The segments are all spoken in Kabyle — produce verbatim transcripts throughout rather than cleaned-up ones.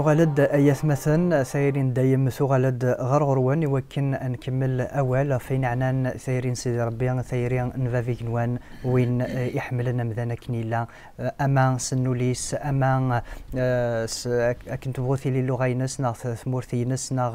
Tuɣal-d ay atmaten, tayri n dayem tuɣal-d ɣer ɣur-wen i wakken ad nkemmel awal ɣef ayen ɛnan tayri n Sidi Rebbi, tayri n bab igenwan, win eh, iḥemmlen amdan akken yella, eh, ama s nnul-is, ama eh, s, ak- akken tebɣu tili lluɣa-ines neɣ t- tmurt-ines neɣ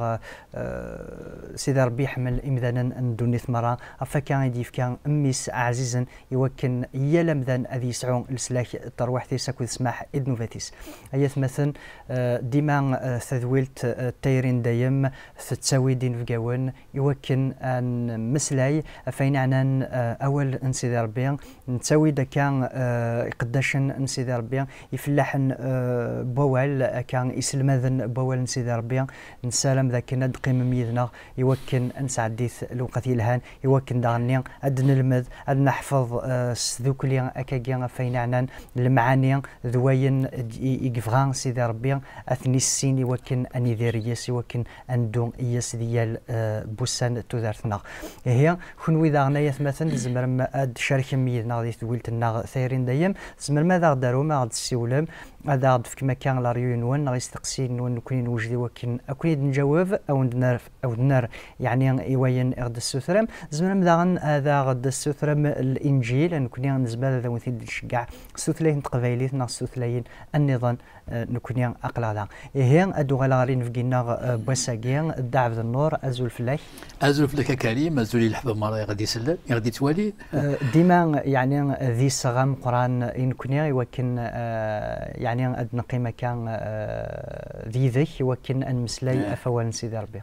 eh, Sidi Rebbi iḥemmel imdanen n ddunit merra, ɣef akka i d-yefka mmi-s ɛzizen i wakken yal amdan ad yesɛu leslak n terwiḥt-is akked ssmaḥ i ddnubat-is. Ay atmaten, eh, dima eh, tadwilt eh, tayri n dayem tettawi-d inebgawen i wakken ad nemmeslay ɣef ayen ɛnan eh, awal n Sidi Rebbi. Nettawi-d akka eh, iqeddacen n Sidi Rebbi, ifellaḥen eh, n wawal, akka iselmaden n wawal n Sidi Rebbi. Nessaram d akken ad d-teqqimem yid-neɣ i wakken ad nesɛeddi lewqat yelhan, i wakken daɣen-nni ad d-nelmed, ad neḥfeḍ eh, s tdukli akkagi ɣef ayen ɛnan lemɛani d wayen d- i i yebɣa Sidi Rebbi ad t-nissin i wakken ad nidir yes, i wakken ad neddu yes di yal eh, n wussan n tudert-nneɣ. Ihi, kenwi daɣen ay atmaten, tzemrem ad d-tcerkem yid-neɣ di tedwilt-nneɣ tayri n dayem, tzemrem ad aɣ-d-tarum, ad aɣ-d-tessiwlem, ad aɣ-d-tefkem akka leryu-nwen neɣ isteqsiyen-nwen, nekkni newjed i wakken ad ken-id-nǧaweb, ad wen-d-nerr, ad wen-d-nerr, yeɛni i wayen i ɣ-d-tessutrem. Tzemrem daɣen ad aɣ-d-tessutrem Linǧil, nekkni nezmer ad awen-t-id-nceggeɛ s tutlayt n teqbaylit neɣ s tutlayin nniḍen, eh, nekkni aql-aɣ da. Ihi, ad uɣaleɣ ɣer inebgi-nneɣ eh, n wass-agi, Dda Ɛebdennur, azul fell-ak. Azul fell-ak a Karim, azul i leḥbab merra i ɣ-d-isellen, i ɣ-d-ittwalin. Eh, dima, yeɛni, d iseɣ ameqqran i nekkni, i wakken eh, yeɛni ad neqqim akka eh, d yid-k, i wakken ad nemmeslay Eh. ɣef wawal n Sidi Rebbi.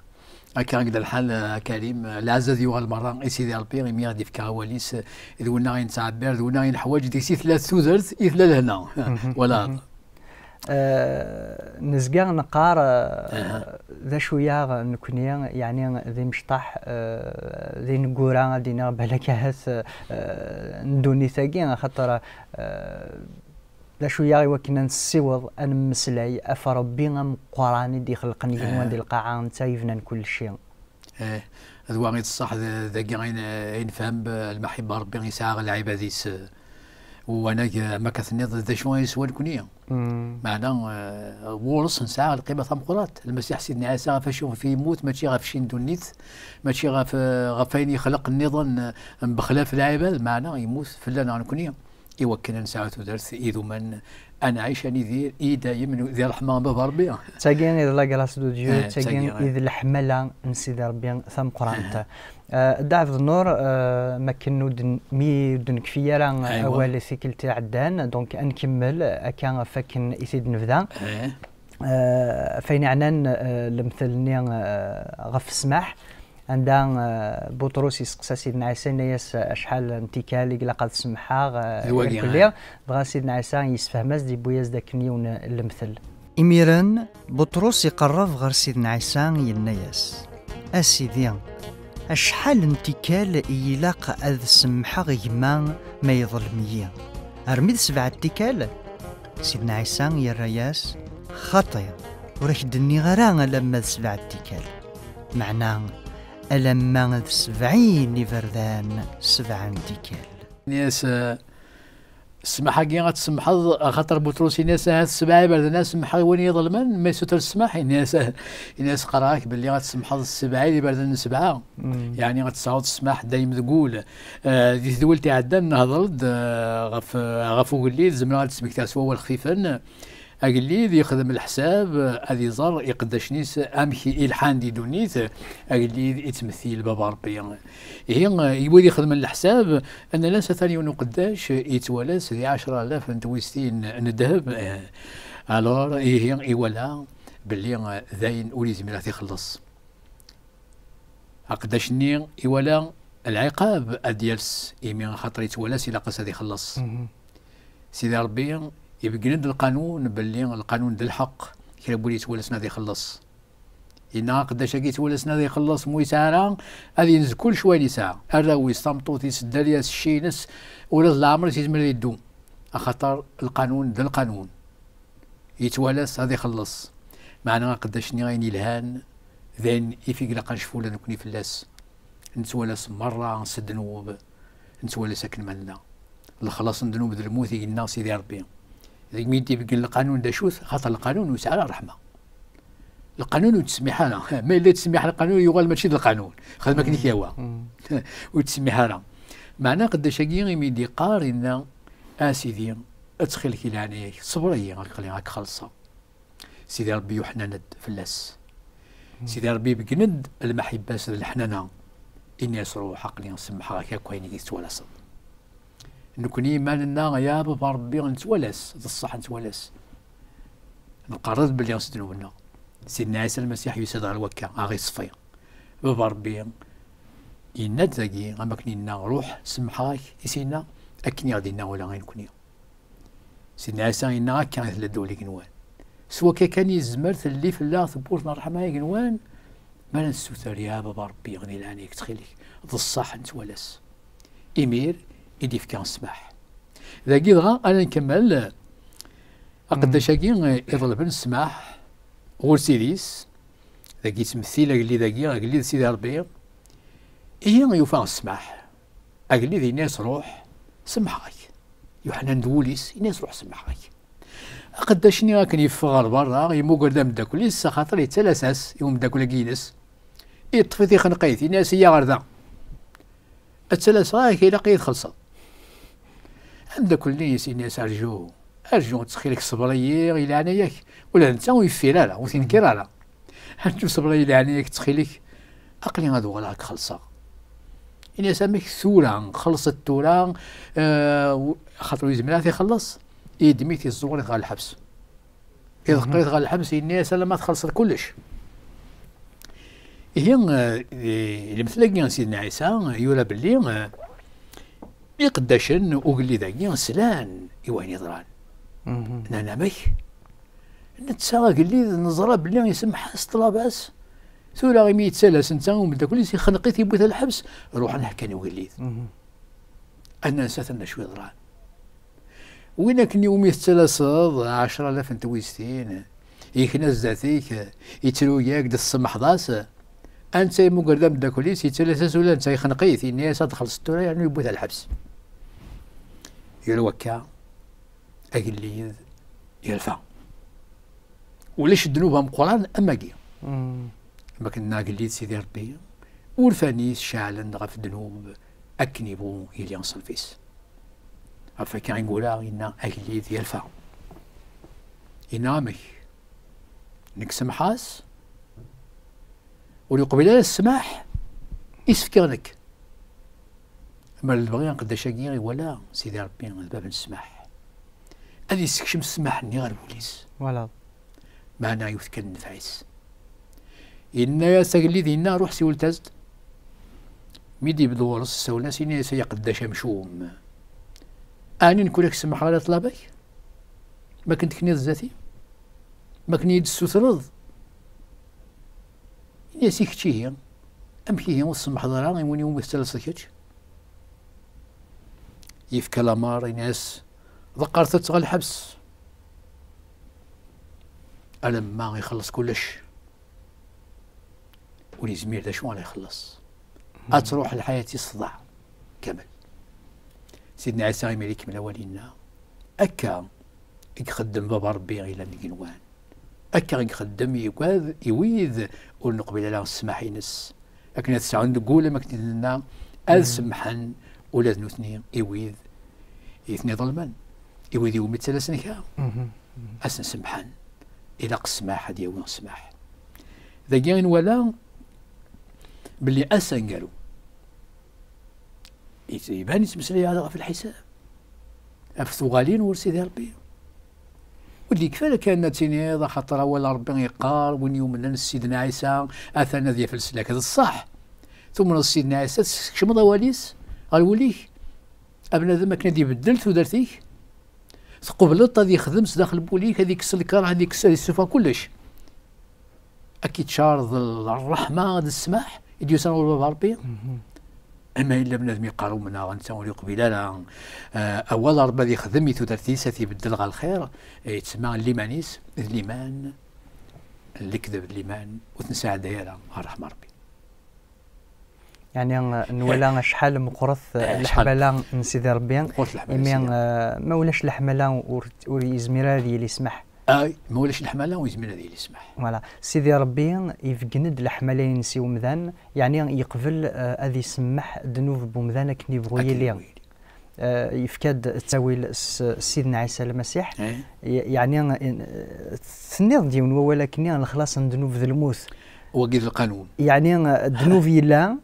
Akka i yella lḥal, a Karim, lɛezz ad yuɣal merra i Sidi Rebbi, imi i ɣ-d-ifka awal-is, d winna i nettɛebbir, d winna i neḥwaǧ, deg-s i tella tudert, i tella lehna. Wala. Eh, nezga neqqar eh, d acu-yaɣ nekkni, yeɛni d imecṭaḥ eh, d ineggura, ad iniɣ balak ahat eh, n ddunit-agi, axaṭer eh, d acu-yaɣ i wakken ad nessiweḍ ad nemmeslay ɣef Rebbi ameqqran i d-ixelqen igenwan di lqaɛa, netta i yebnan kullec. Eh, d wa i d ṣṣeḥ d- dagi ay n- ay nefhem eh, lmaḥibba Rebbi yesɛa ɣer lɛibad-is eh, u wanag eh, am akka tenniḍ d acu ay yeswa nekni. Meɛna eh, ɣur-s nesɛa lqima tameqqrant. Lmasiḥ Sidna Ɛisa ɣef acu ɣef yemmut, mačči ɣef cci n ddunit, mačči ɣef eh, ɣef ayen yexleq nniḍen eh, mbexlaf lɛibad, meɛna yemmut fell-aneɣ nekni i wakken ad nesɛu tudert idumen, ad nɛic ad nidir i dayem di ṛṛeḥma n Baba Rebbi. D tagi i d la grâce de Dieu, d tagi i d leḥmala n Sidi Rebbi tameqqrant. Eh, Dda Ɛebdennur, eh, makken ur d- mi ur d-nekfi ara awal i tikkelt iɛeddan, donc ad nkemmel akka ɣef wakken i t-id-nebda. Eh, ɣef ayen yeɛnan eh, lemtel-nni eh, ɣef ssmaḥ, anda eh, Buṭrus yesteqsa Sidna Ɛisa, yenna-yas acḥal n tikkal i ilaq ad semmḥeɣ eh, irkelli. Dɣa Sidna Ɛisa yessefhem-as-d, yewwi-yas-d akken yiwen n lemtel. Imiren, Buṭrus iqerreb ɣer Sidna Ɛisa, yenna-yas, a Sidi, acḥal n tikkal i ilaq ad semmḥeɣ gma ma iḍlem-iyi? Armi d sebɛa n tikkal? Sidna Ɛisa yerra-yas, xaṭi, ur ak-d-nniɣ ara alamma d sebɛa n tikkal. Meɛna, alamma d sebɛin iberdan, sebɛa n tikkal. Ini-as, eh, ssmaḥ-agi ad tsemmḥeḍ, axaṭer Buṭrus ini-as, ahat sebɛa iberdan ad semmḥeɣ i win iḍelmen, ma yessuter ssmaḥ, ini-as, ini-as, qqareɣ-ak belli ad tsemmḥeḍ sebɛin iberdan n sebɛa. Yeɛni ad tesɛuḍ ssmaḥ dayem deg wul. Eh, di tedwilt iɛeddan nehḍer-d eh, ɣef, ɣef ugellid, zemreɣ ad d-smektiɣ s wawal xfifen. Agellid yexdem leḥsab eh, ad iẓer iqeddacen-is amek i lḥan di ddunit. Agellid ittmettil Baba Rebbi. Ihi eh, i wid ixedmen leḥsab, nnan-as atan yiwen uqeddac yettwalas di ɛecra alaf n twistin n ddheb. Eh, alors, ihi iwala belli eh, d ayen ur yezmir ad t-ixelleṣ. Aqeddac-nni iwala lɛiqab ad d-yals, imi axaṭer yettwalas ilaq-as ad ixelleṣ. Sidi Ṛebbi ibeggen-d lqanun belli lqanun d lḥeqq, kra n win yettwalasen ad ixelleṣ. Yenna aqeddac-agi yettwalasen ad ixelleṣ, mu yesɛa ara, ad yenz kullec wayen yesɛa. Arraw-is, tameṭṭut-is, dderya-s, cci-ines, ula d leɛmer-is yezmer ad yeddu. Axaṭer lqanun d lqanun. Yettwalas ad ixelleṣ. Meɛna aqeddac-nni ayen yelhan, d ayen i fi ilaq ad necfu ula d nekkni fell-as. Nettwalas merra s ddnub, nettwalas akken ma nella. Lexlaṣ n ddnub d lmut i yenna Sidi Ṛebbi. Deg mi d-ibeggen lqanun d acu-t, xaṭer lqanun ur yesɛi ara ṛṛeḥma. Lqanun ur yettsemmiḥ ara. Ma yella yettsemmiḥ lqanun, yuɣal mačči d lqanun. Xdem akken i k-yehwa. Ur yettsemmiḥ ara. Meɛna aqeddac-agi imi d-iqqar, inna: "A Sidi, ttxil-k, i leɛnaya-k, ṣber-iyi, aql-i ad k-xellṣeɣ." Sidi Ṛebbi yuḥnan-d fell-as. Sidi Ṛebbi ibeggen-d lmaḥibba-s d leḥnana. Ini-as: "Ruḥ, aql-i semmḥeɣ-ak akk ayen i tettwalaseḍ." Nekni ma nenna: "Ya Baba Ṛebbi, nettwala-s, d ṣṣeḥ nettwala-s. Nqerreb belli s ddnub-nneɣ." Sidna Ɛisa Lmasiḥ yusa-d ɣer wakka, a ɣ-iṣfi. Baba Ṛebbi yenna-d dagi, am akken yenna: "Ruḥ, semmḥeɣ-ak." I s-yenna: "Akken i ɣ-d-yenna ula i nekni." Sidna Ɛisa yenna: "Akka i tella ddewla igenwan. S wakka kan i yezmer telli fell-aɣ tewwurt n ṛṛeḥma igenwan, mi ara nessuter: Ya Baba Ṛebbi, di leɛnaya-k, ttxil-k, d ṣṣeḥ nettwala-s." Imir i d-ifka ssmaḥ. Dagi dɣa ara nkemmel aqeddac-agi iḍelben ssmaḥ ɣur Sidi-s. Dagi yettmettil agellid-agi, agellid Sidi Ṛebbi. Ihi yufa ssmaḥ. Agellid yenna-yas: "Ruḥ, semmḥeɣ-ak." Yuḥnan d wul-is, yenna-yas: "Ruḥ, semmḥeɣ-ak." Aqeddac-nni akken yeffeɣ ɣer berra, yemmuger-d ameddakel-is, axaṭer yettalas-as i umeddakel-agi-ines. Yeṭṭef-it, ixneq-it, yenna-yas: "Iyya ɣer da. Ad ttalaseɣ-ak, ilaq-iyi txellṣeḍ." Ameddakel-nni-is yenna-yas: "Rju, rju, ttxil-k, ṣber-iyi, i leɛnaya-k." Ula d netta ur yeffir ara, ur t-inkir ara. "Rju, ṣber-iyi, i leɛnaya-k, ttxil-k, aql-i ad uɣaleɣ ad k-xellṣeɣ." Ini-as: "Amek tura? Xelṣet tura, eh, xaṭer ur yezmir ad t-ixelleṣ." Yeddem-it, yeẓẓuɣer-it ɣer lḥebs. Iḍeqqer-it ɣer lḥebs, yenna-yas: "Alamma txellṣeḍ kullec." Ihi, eh, di lemtel-agi n Sidna Ɛisa, yura belli, eh, iqeddacen ugellid-agi slan i wayen yeḍran. Nnan: "Amek? Netta agellid neẓra belli isemmeḥ-as ṭṭlaba-s, tura imi yettalas netta umeddakel-is, ixneq-it, yewwi-t ɣer lḥebs, ruḥen ḥkan i ugellid." Ad nansa atan d acu yeḍran. Win akken iwumi tettalaseḍ ɛecra alaf n twiztin, yekna zdat-ik, yettru-yak-d, tsemḥeḍ-as, anta yemmuger d ameddakel-is, yettalas-as ula netta, yexneq-it, yenna-yas: "Ad txellṣeḍ tura, yernu yewwi-t ɣer lḥebs." Yura wakka, agellid yerfa. Ulac ddnub ameqqran am wagi. Am akken nna agellid Sidi Ṛebbi, urfan-is ceɛlen ɣef ddnub akken ibu yili ṣṣenf-is. Ɣef wakka i yura, yenna agellid yerfa. Yenna: "Amek? Nekk semḥeɣ-as, ur yeqbil ara ssmaḥ i s-fkiɣ nekk." Mer lebɣi aqeddac-agi iwala Sidi Ṛebbi d bab n ssmaḥ, ad yessekcem ssmaḥ-nni ɣer wul-is. Voilà. Meɛna yiwet kan nnfeɛ-is. Yenna-yas agellid, yenna: "Ruḥ siwlet-as-d." Mi d-ibedd ɣur-s, ssawlen-as, yenna-yas: "Ay aqeddac amcum, ɛni nekk ur ak-semmḥeɣ ara ṭṭlaba-k? Ma akken tekniḍ zdat-i? Ma akken iyi-d-tessutreḍ?" Ini-as: "I kečč ihi? Amek ihi ur tsemmḥeḍ ara i win iwumi tettalaseḍ kečč?" Yefka lamer, ini-as: "Ḍeqqret-tt ɣer lḥebs alamma ixelleṣ kullec." Ur yezmir d acu ara ixelleṣ. Ad truḥ lḥayat-is tḍaɛ kamel. Sidna Ɛisa imir ikemmel awal, yenna: "Akka i ixeddem Baba Ṛebbi i llan igenwan. Akka i ixeddem i yigad, i wid ur neqbil ara ssmaḥ-ines, akken ad sɛun deg wul, am akken i d-nenna, ad semmḥen ula d nutni i wid i ten-iḍelmen, i wid iwumi ttalasen kra, ad sen-semmḥen. Ilaq ssmaḥ, ad yawi ssmaḥ." Dagi i nwala belli ass aneggaru, Yet-, iban yettmeslay ɣef lḥisab, ɣef tuɣalin ɣur Sidi Ṛebbi. Ur d-yekfi ara kan ad tiniḍ, axaṭer awal n Ṛebbi yeqqar: "Win yumnen s Sidna Ɛisa, atan ad yaf leslak." D ṣṣeḥ, tumneḍ s Sidna Ɛisa, tessekcmeḍ awal-is ɣer wul-ik, a bnadem, akken ad ibeddel tudert-ik, tqubleḍ ad yexdem sdaxel n wul-ik, ad ikkes lkeṛh, ad ikkes, ad yessufeɣ kullec. Ad k-iččar d ṛṛeḥma d ssmaḥ i d-yusan ɣur Baba Ṛebbi. Ama yella bnadem yeqqar: "Umneɣ", netta ur yeqbil ara, eh, awal Ṛebbi ad yexdem i tudert-is, ad t-ibeddel ɣer lxir, eh, yettma liman-is d liman n lekdeb, d liman ur t-nesɛedday ara ɣer ṛṛeḥma Ṛebbi. Yeɛni, eh, nwala acḥal meqqret, eh, eh, acḥal leḥmala n Sidi Ṛebbi, meqqret leḥmala n imi, Sidi Ṛebbi. Eh, ma ulac leḥmala ur, ur yezmir ara ad yili ssmaḥ. Ay, ma ulac leḥmala, ur yezmir ad yili ssmaḥ. Voilà. Sidi Ṛebbi ibeggen-d leḥmala-ines i umdan, yeɛni yeqbel, eh, ad isemmeḥ ddnub n umdan akken yebɣu yili. Eh, yefka-d ttawil s Sidna Ɛisa Lmasiḥ. Eh. Ye-, yeɛni, eh, tenniḍ-d yiwen wawal akkenni, lexlaṣ n ddnub d lmut. Wagi d lqanun. Yeɛni, eh, ddnub yella,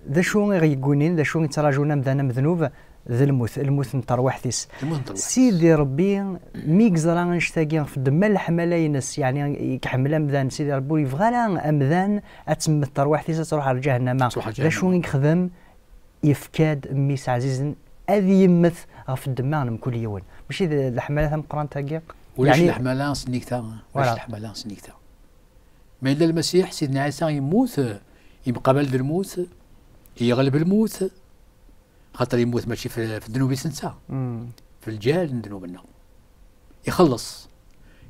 d acu i ɣ-yeggunin, d acu i yettraǧun amdan am ddnub, d lmut, lmut n terwiḥt-is. Lmut n terwiḥt-is. Sidi Ṛebbi, mi yeẓra annect-agi ɣef ddemma n leḥmala-ines, yeɛni i iḥemmel amdan, Sidi Ṛebbi ur yebɣi ara amdan ad temmet terwiḥt-is, ad truḥ ar ǧahennama. Truḥ ar ǧahennama. D acu i yexdem? Yefka-d mmi-s ɛzizen ad yemmet ɣef ddemma n mkul yiwen. Mačči d leḥmala tameqqrant-agi? Ulac leḥmala s nnekta, ulac leḥmala s nnekta. Ma yella Lmasiḥ, Sidna Ɛisa yemmut, yemqabal d lmut, yeɣleb lmut, xaṭer yemmut mačči f, f ddnub-is netta, f lǧal n ddnub-nneɣ. Ixelleṣ.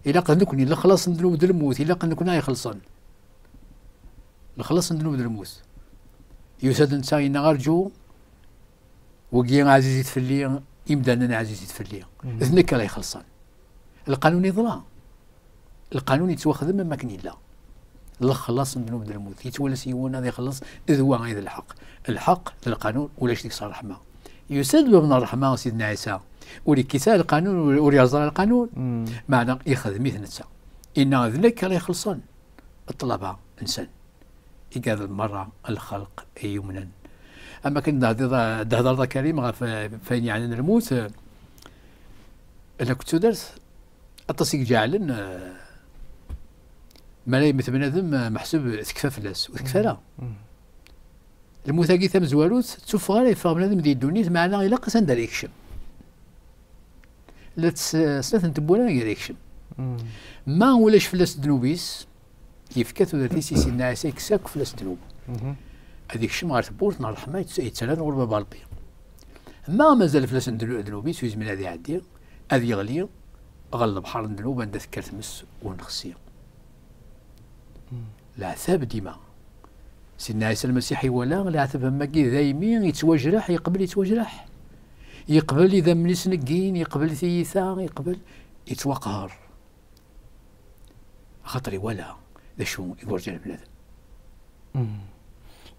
Ilaq d nekni, lexlaṣ n ddnub d lmut, ilaq d nekni ay ixelṣen. Lexlaṣ n ddnub d lmut. Yusa-d netta yenna: "Arǧu, wigi ɛzizit fell-i, imdanen ɛzizit fell-i." D nekk ara ixelṣen. Lqanun iḍla. Lqanun yettwaxdem am akken yella. Lexlaṣ n ddnub d lmut. Yettwalas yiwen ad ixelleṣ, d wa ay d lḥeqq. Lḥeqq d lqanun, ulac deg-s ṛṛeḥma. Yusa-d bab n ṛṛeḥma, Sidna Ɛisa. Ur yekkis ara lqanun, ur, ur yerẓ ara lqanun. Meɛna ixdem-it netta. Inna: "D nekk ara ixelṣen." Ṭṭlaba-nsen. Igad merra lxelq i yumnen. Am akken d-, d-, d-, d-thedreḍ a Karim ɣef, eh, f ayen yeɛnan lmut, eh, la akked tudert, aṭas i iǧeɛlen, eh, mi ara yemmet bnadem, eh, meḥsub tekfa fell-as, ur tekfi ara. Lmut-agi tamezwarut, d tuffɣa ara yeffeɣ bnadem di ddunit, meɛna ilaq-as anda ara yekcem. La tes-, snat n tewwura ara yekcem. Ma ulac fell-as ddnub-is, yefka tudert-is i Sidna Ɛisa, yekkes akk fell-as ddnub. Ad yekcem ɣer tewwurt n ṛṛeḥma yett-, yettarran ɣur Baba Ṛebbi. Ma mazal fell-as ddnu-, ddnub-is, ur yezmir ad iɛeddi, ad yeɣli ɣer lebḥer n ddnub anda tekker tmes ur nexsi. Leɛtab dima. Sidna Ɛisa Lmasiḥ iwala leɛtab am wagi daymi yettwajreḥ, yeqbel yettwajreḥ. Yeqbel idammen-is neggin, yeqbel tiyita, yeqbel yettwaqher. Axaṭer iwala d acu i yurǧa bnadem.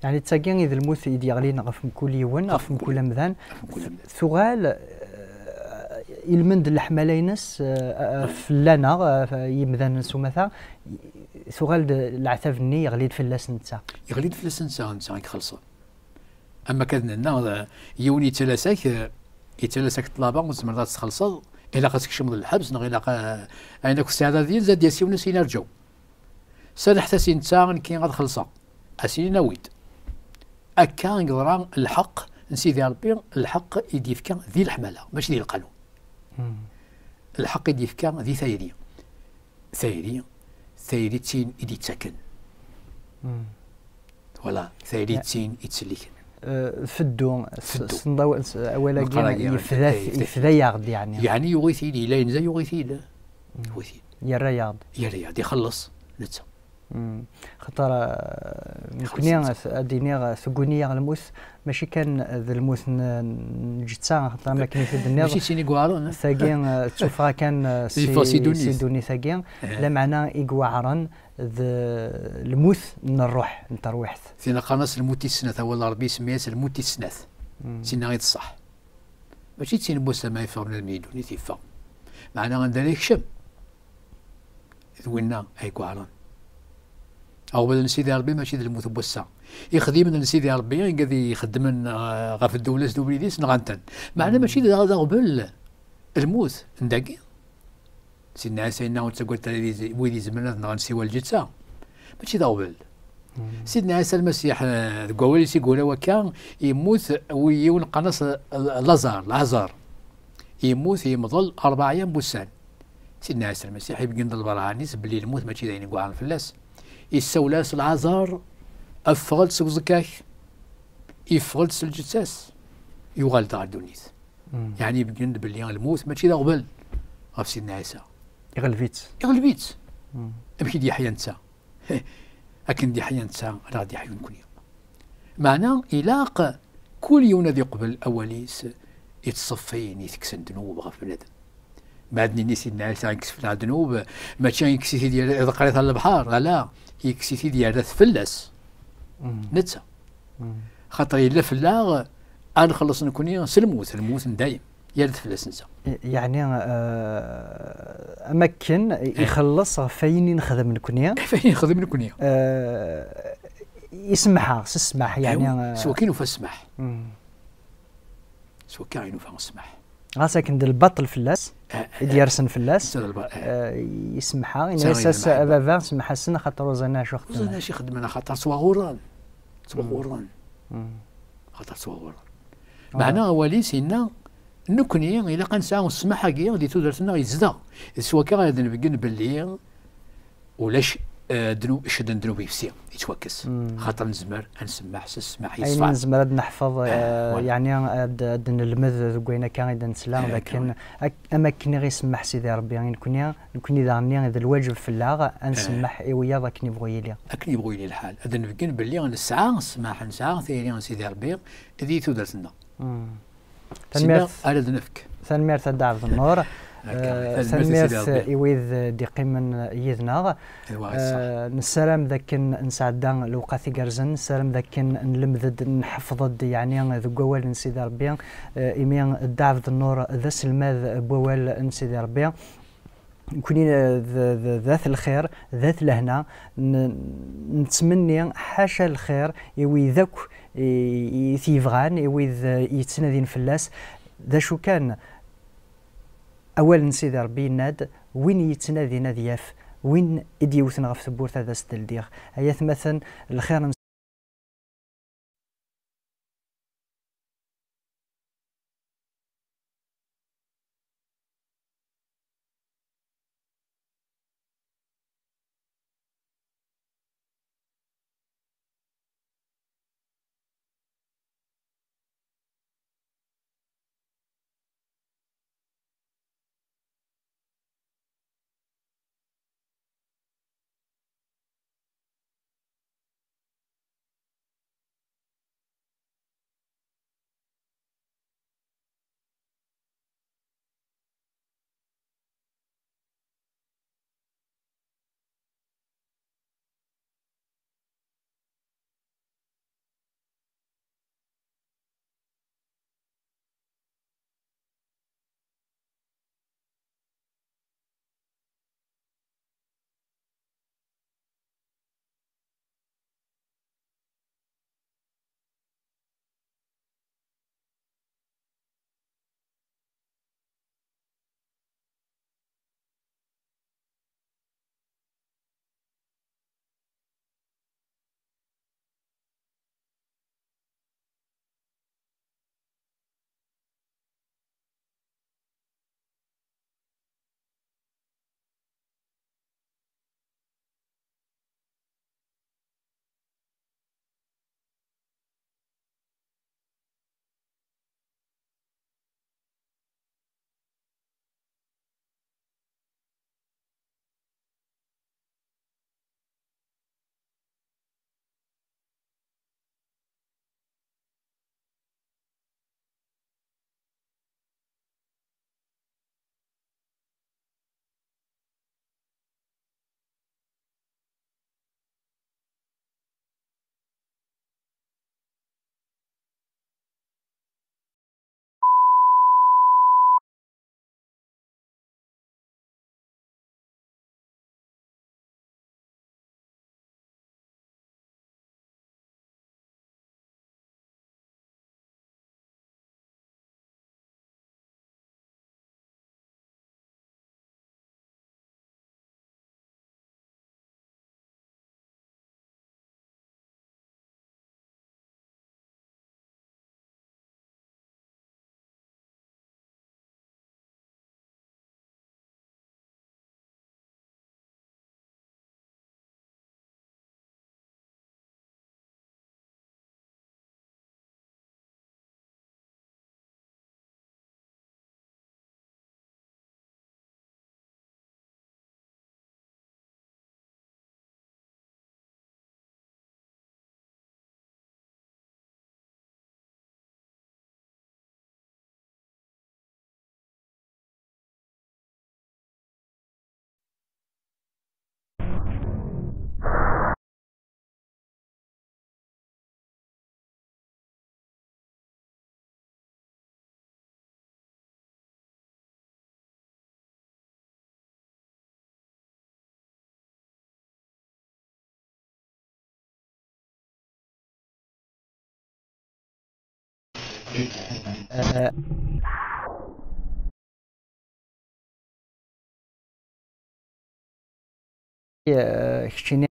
Yeɛni d tagi i d lmut i d-yeɣlin ɣef mkul yiwen, ɣef mkul amdan. Ɣef mkul amdan. Tuɣal, eh, ilmend n leḥmala-ines, eh, eh, fell-aneɣ, eh, f-, yimdanen s umata, tuɣal-d leɛtab-nni yeɣli-d fell-as netta. Yeɣli-d fell-as netta, netta i ixelṣen. Am akka d nenna, eh, yiwen yettalas-ak, eh, yettalas-ak ṭṭlaba, ur tzemreḍ ad tt-txellṣeḍ, ilaq ad tkecmeḍ lḥebs, neɣ ilaq, eh, ayen akk tesɛiḍ ad yens, ad d-yas yiwen ad s-yini: "Rǧu." Serrḥet-as i netta, nekki ad xellṣeɣ. Ad s-yini: "Awi-d." Akka i yeḍra lḥeqq n Sidi Ṛebbi, lḥeqq i d-yefka di leḥmala, mačči di lqanun. Lḥeqq i d-yefka di tayri. Tayri, tayri d tin i d-yettaken. Voilà, tayri d tin i yettselliken. Eh, feddu, s-, Feddu. Tessneḍ awa-, s-, awal-agi, yefda-, yefda-yaɣ-d, yeɛni. Yeɛni yuɣ-it-id, yella yenza, yuɣ-it-id. Yuɣ-it-id. Yerra-yaɣ-d. Yerra-yaɣ-d, ixelleṣ, netta. Xaṭer, eh, nekni, ad iniɣ, eh, tegguni-yaɣ lmut, mačči kan d lmut n, n lǧetta, xaṭer am akken i t-id-tenniḍ. Mačči d tin i iweɛren, eh? Tagi, eh, d tuffɣa kan, eh, si, si ddunit-agi. Lameɛna i iweɛren d lmut n ṛṛuḥ, n terwiḥt. Tin qqaren-as lmut tis snat, awal n Ṛebbi isemma-yas lmut tis snat. Tinna i d ṣṣeḥ. Mačči d tin n wass-a ma yeffeɣ bnadem di ddunit, yeffeɣ. Meɛna anda ara yekcem? D winna ay iweɛren. Aɣbel n Sidi Ṛebbi mačči d lmut n wass-a. Ixdimen n Sidi Ṛebbi i gad ixeddmen, eh, ɣef ddewla-s d ubrid-is, nɣan-ten. Meɛna mačči d, d aɣbel lmut n dagi. Sidna Ɛisa yenna: "Ur ttaggadet ara wid iz-, wid izemren ad nɣen siwa lǧetta." Mačči d aɣbel. Sidna Ɛisa Lmasiḥ, eh, deg wawal-is i yura wakka, yemmut wi-, yiwen qqaren-as, eh, Laẓar, Laẓar. Yemmut yemḍel rebɛa eyyam n wussan. Sidna Ɛisa Lmasiḥ ibeggen-d lberhan-is belli lmut mačči d ayen i iweɛren fell-as. Issawel-as: "Laẓar, ffeɣ-d seg uẓekka-k." Yeffeɣ-d s lǧetta-s, yuɣal-d ɣer ddunit. Yeɛni ibeggen-d belli lmut mačči d aɣbel ɣef Sidna Ɛisa. Iɣleb-itt. Iɣleb-itt. Amek i d-yeḥya netta? Akken d-yeḥya netta, ara ɣ-d-yeḥyu nekni. Meɛna ilaq kul yiwen ad iqbel awal-is yettṣeffin, itekksen ddnub ɣef bnadem. Ma ad nini Sidna Ɛisa yekkes fell-aɣ ddnub, mačči yekkes-it-id yerra, iḍeqqer-it ɣer lebḥer, ala, yekkes-it-id yerra-t fell-as. Mm. Netta. Mm. Xaṭer yella fell-aɣ, ad nxelleṣ nekni s lmut, lmut n dayem, yerra-t fell-as netta. Yeɛni, eh, am akken ixelleṣ ɣef wayen i nexdem nekni. Ɣef wayen i nexdem nekni. Eh, isemmeḥ-aɣ s ssmaḥ, yeɛni, eh, s wakka i nufa ssmaḥ. Mm. S wakka i nufa ssmaḥ. Ɣas akken d lbaṭel fell-as, i d-yersen fell-as, eh, isemmeḥ-aɣ, yenna-yas, a baba, semmeḥ-asen, axaṭer ur ẓrin acu xeddmen. Ur ẓrin acu xeddmen, axaṭer ttwaɣurren. Ttwaɣurren. Mm. Axaṭer ttwaɣurren. Meɛna awal-is yenna, nekni ilaq ad nesɛu ssmaḥ-agi di tudert-nneɣ yezdeɣ. D s wakka ara d-nbeggen belli ulac, eh, ddnub, cced n ddnub yefsi, yettwakkes. Mm. Xaṭer nezmer ad nsemmeḥ s ssmaḥ yeṣfan. Ayen nezmer ad neḥfeḍ, eh, yeɛni ad, ad nelmed deg wayen akka i d-nesla, eh, d akken, ak-, am akken i ɣ-isemmeḥ Sidi Ṛebbi i nekni, nekni daɣen d lwaǧeb fell-aɣ ad nsemmeḥ i wiyaḍ akken yebɣu yili. Akken yebɣu yili lḥal. Ad d-nbeggen belli nesɛa ssmaḥ, nesɛa tayri n Sidi Ṛebbi di tudert-nneɣ. Mm. Tanemmirt. Ara d-nefk. Tanemmirt a Dda Ɛebdennur. Akka, eh, tanemmirt i Sidi Ṛebbi. I wid, eh, d-iqqimen yid-neɣ. Iwa, ṣṣeḥ. Eh, nessaram d akken nesɛedda lewqat igerrzen, nessaram d akken nlemmed-d, nḥeffeḍ-d, yeɛni, deg wawal n Sidi Ṛebbi, eh, imi Dda Ɛebdennur d aselmad n wawal n Sidi Ṛebbi. Nekkni, eh, d, d, d at lxir, d at lehna, n, nettmenni ḥaca lxir i wid akk i, i t-yebɣan, i wid, eh, yettnadin fell-as. D acu kan, awal n Sidi Ṛebbi yenna-d, win yettnadin ad yaf, win i d-yewten ɣef tewwurt ad as-d-ldiɣ. Ay atmaten, lxir n Eh, eh, keččini.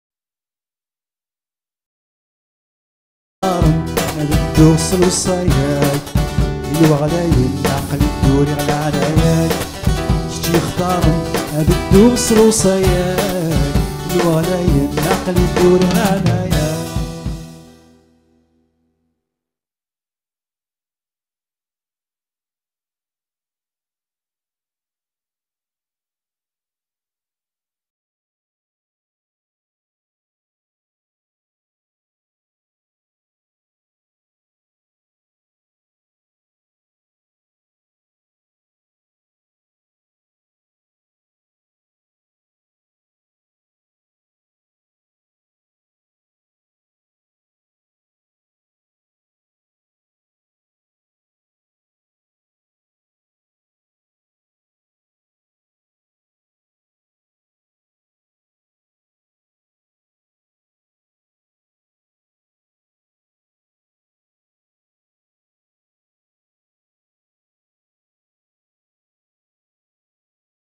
Ad dduɣ s lewṣaya-k, i lweɣlayen aql-i dduriɣ leɛnaya-k. Kečč yextaren ad dduɣ s lewṣaya-k, i lweɣlayen aql-i dduriɣ leɛnaya-k.